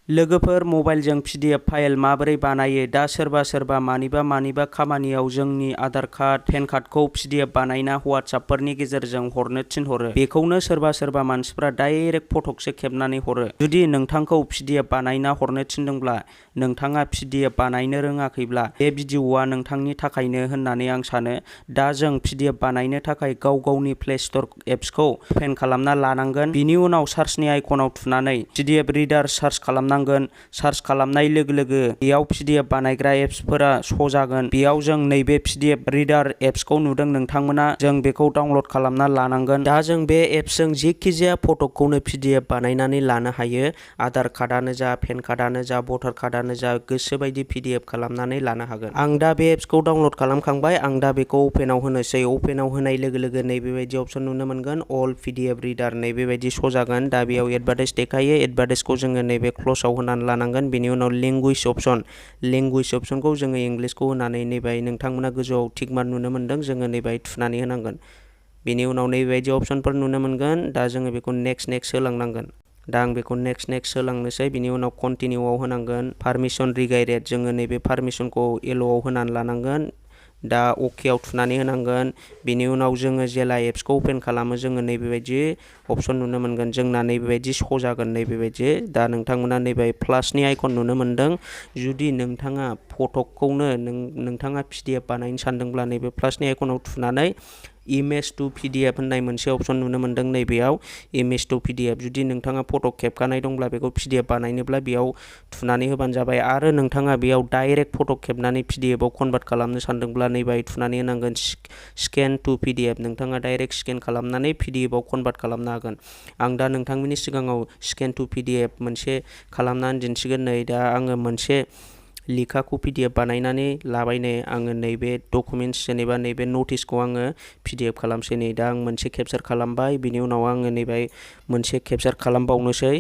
लोगोफोर मबाइलजों PDF file माबोरै बानायो? दा सोरबा मानिबा खामानियाव जोंनि आधार कार्ड, पेन कार्डखौ PDF बानायना WhatsAppफोरनि गेजेरजों हरनो थिनहरो। बेखौनो सोरबा मानसिफ्रा डाइरेक्ट फटकसो खेबनानै हरो। जुदि नोंथांखौ PDF बानायना हरनो थिनदोंब्ला नोंथाङा PDF बानायनो रोङाखैब्ला बे भिडिअ'आ नोंथांनि थाखायनो होननानै आं सानो। दा जों PDF बानायनो थाखाय गावनि प्ले स्ट'र एप्सखौ अपेन खालामना लानांगोन। बिनि उनाव सार्चनि आइकनाव थुनानै PDF रिडार सार्च खालामनांगोन। सार्च खालामनाय लोगो लोगो बेयाव PDF बानायग्रा एप्सफोरा श' जागोन। बेयाव जों नैबे PDF रिडार एप्सखौ नुदों नोंथांमोना, जों बेखौ डाउनल'ड खालामना लानांगोन। दा जों बे एप्सजों जेखिजाया फटकखौनो PDF बानायनानै लानो हायो। आधार कार्डआनो जा, पेन कार्डआनो जा, भटार कार्डआनो जा, गोसोबायदि PDF खालामनानै लानो हागोन। आं दा बे एप्सखौ डाउनल'ड खालामखांबाय। आं दा बेखौ अपेनाव होनोसै। अपेनाव होनाय लोगो लोगो नैबेबायदि अपसन नुनो मोनगोन, अल PDF रिडार नैबेबायदि श' जागोन। दा बेयाव एडभार्टाइज देखायो। एडभार्टाइजखौ जोङो नैबे क्ल'सआव होनानै लानांगोन। बेनि उनाव लेंगुवेज अपसनखौ जोङो इंलिसखौ होनानै नैबे नोंथांमोना गोजौआव टिक मार्क नुनो मोनदों, जोङो नैबे थुनानै होनांगोन। बेनि उनाव नैबेबायदि अपसनफोर नुनो मोनगोन। दा जोङो बेखौ नेक्स्ट होलांनांगोन। दा आं बेखौ नेक्स्ट होलांनोसै। बिनि उनाव कन्टिनिउआव होनांगोन। पारमिसन रिगाइडेड, जोङो नैबे पारमिसनखौ येल'आव होनानै लानांगोन। दा अकेआव थुनानै होनांगोन। बिनि उनाव जोङो जेला एप्सखौ अपेन खालामो जोङो नैबेबायदि अपसन नुनो मोनगोन। जोंना नैबेबायदि श' जागोन नैबेबायदि। दा नोंथांमोना नैबे प्लासनि आइकन नुनो मोनदों। जुदि नोंथाङा फटकखौनो नोंथाङा PDF बानायनो सानदोंब्ला नैबे प्लासनि आइकनाव थुनानै इमेज टु PDF होननाय मोनसे अपसन नुनो मोनदों नैबेयाव इमेज टु PDF। जुदि नोंथाङा फटक खेबखानाय दंब्ला बेखौ PDF बानायनोब्ला बेयाव थुनानै होबानो जाबाय। आरो नोंथाङा बेयाव डाइरेक्ट फटक खेबनानै PDFआव कनभार्ट खालामनो सानदोंब्ला नैबे थुनानै होनांगोन स्केन टु PDF। नोंथाङा डाइरेक्ट स्केन खालामनानै PDFआव कनभार्ट खालामनो हागोन। आं दा नोंथांमोननि सिगाङाव स्केन टु PDF मोनसे खालामनानै दिन्थिगोन। नै दा आङो मोनसे लेखाखौ PDF बानायनानै लाबाय। नै आङो नैबे डकुमेन्ट्स जेनेबा नैबे नटिसखौ आङो PDF खालामसै। नै दा आं मोनसे केपचार खालामबाय। बिनि उनाव आङो नैबे मोनसे केपचार खालामबावनोसै।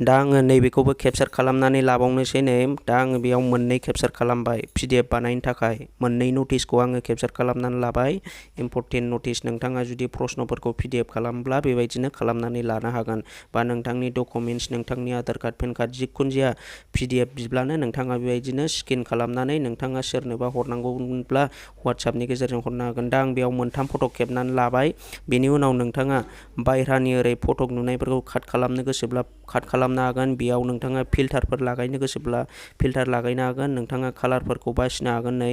दा आङो नैबेखौबो केपचार खालामनानै लाबावनोसै। नै दा आङो बेयाव मोननै केपचार खालामबाय PDF बानायनो थाखाय। मोननै नटिसखौ आङो केपचार खालामनानै लाबाय। इम्परटेन्ट नटिस, नोंथाङा जुदि प्रश्नफोरखौ PDF खालामब्ला बेबायदिनो खालामनानै लानो हागोन। बा नोंथांनि डकुमेन्ट्स, नोंथांनि आधार कार्ड, पेन कार्ड जिखुनु जाया PDF बिब्लानो नोंथाङा बेबायदिनो स्केन खालामनानै नोंथाङा सोरनोबा हरनांगौब्ला WhatsAppनि गेजेरजों हरनो हागोन। दा आं बेयाव मोनथाम फटक खेबनानै लाबाय। बेनि उनाव नोंथाङा बायह्रानि ओरै फटक नुनायफोरखौ काट खालामनो गोसोब्ला काट खालामनो हागोन। बेयाव नोंथाङा फिल्टारफोर लागायनो गोसोब्ला फिल्टार लागायनो हागोन। नोंथाङा कालारफोरखौ बासिनो हागोन। नै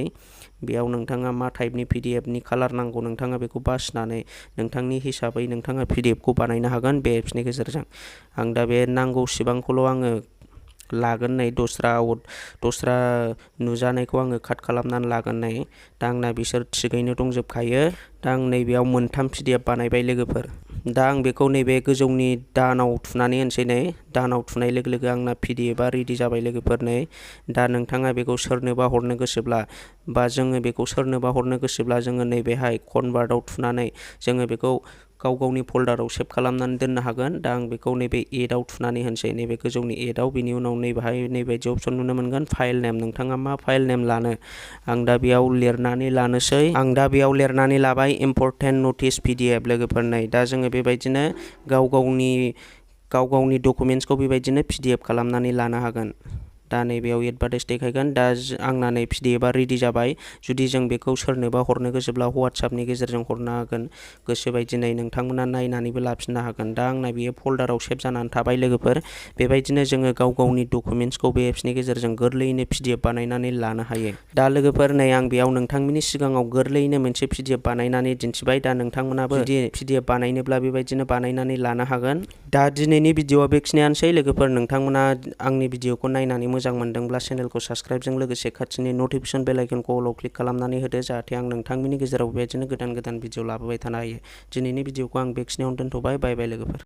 बेयाव नोंथाङा मा टाइपनि PDFनि कालार नांगौ नोंथाङा बेखौ बासिनानै नोंथांनि हिसाबै नोंथाङा PDFखौ बानायनो हागोन बे एप्सनि गेजेरजों। आं दा बे नांगौसिबांखौल' आङो लागोन। नै दस्रा नुजानायखौ आङो काट खालामनानै लागोन। नै दा आंना बिसोर थिगैनो दंजोबखायो। दा आं नैबेयाव मोनथाम PDF बानायबाय लोगोफोर। दा आं बेखौ नैबे गोजौनि दानाव थुनानै होनोसै। नै दानाव थुनाय लोगो लोगो आंना PDFआ रेडि जाबाय लोगोफोर। नै दा नोंथाङा बेखौ सोरनोबा हरनो गोसोब्ला बा जोङो बेखौ सोरनोबा हरनो गोसोब्ला जोङो नैबेहाय कनभार्टआव थुनानै जोङो बेखौ गावनि फोल्डाराव सेभ खालामनानै दोननो हागोन। दा आं बेखौ नैबे एडआव थुनानै होनोसै, नैबे गोजौनि एडआव। बिनि उनाव नैबेहाय नैबायदि अपसन नुनो मोनगोन फाइल नेम। नोंथाङा मा फाइल नेम लानो, आं दा बेयाव लिरनानै लानोसै। आं दा बेयाव लिरनानै लाबाय इम्परटेन्ट नटिस PDF लोगोफोर। नै दा जोङो बेबायदिनो गावनि डकुमेन्ट्सखौ बेबायदिनो PDF खालामनानै लानो हागोन। दा नैबेयाव एडभार्टाइज देखायगोन। दा आंना नै PDFआ रेडि जाबाय। जुदि जों बेखौ सोरनोबा हरनो गोसोब्ला WhatsAppनि गेजेरजों हरनो हागोन। गोसोबायदि नै नोंथांमोना नायनानैबो लाफिननो हागोन। दा आंना बेयो फोल्डाराव सेभ जानानै थाबाय लोगोफोर। बेबायदिनो जोङो गावनि डकुमेन्ट्सखौ बे एप्सनि गेजेरजों गोरलैयैनो PDF बानायनानै लानो हायो। दा लोगोफोर नै आं बेयाव नोंथांमोननि सिगाङाव गोरलैयैनो मोनसे PDF बानायनानै दिन्थिबाय। दा नोंथांमोनाबो जुदि PDF बानायनोब्ला बेबायदिनो बानायनानै लानो हागोन। दा दिनैनि भिडिअआ बेखिनियानोसै लोगोफोर। नोंथांमोना आंनि भिडिअखौ नायनानै मोजां मोनदोंब्ला चेनेलखौ साबस्क्राइबजों लोगोसे खाथिनि नटिफिकेसन बेल आइकनखौ अलाव क्लिक खालामनानै होदो, जाहाथे आं नोंथांमोननि गेजेराव बेबायदिनो गोदान भिडिअ लाबोबाय थानो हायो। दिनैनि भिडिअखौ आं बेखिनियावनो दोनथ'बाय। बाय बाय लोगोफोर।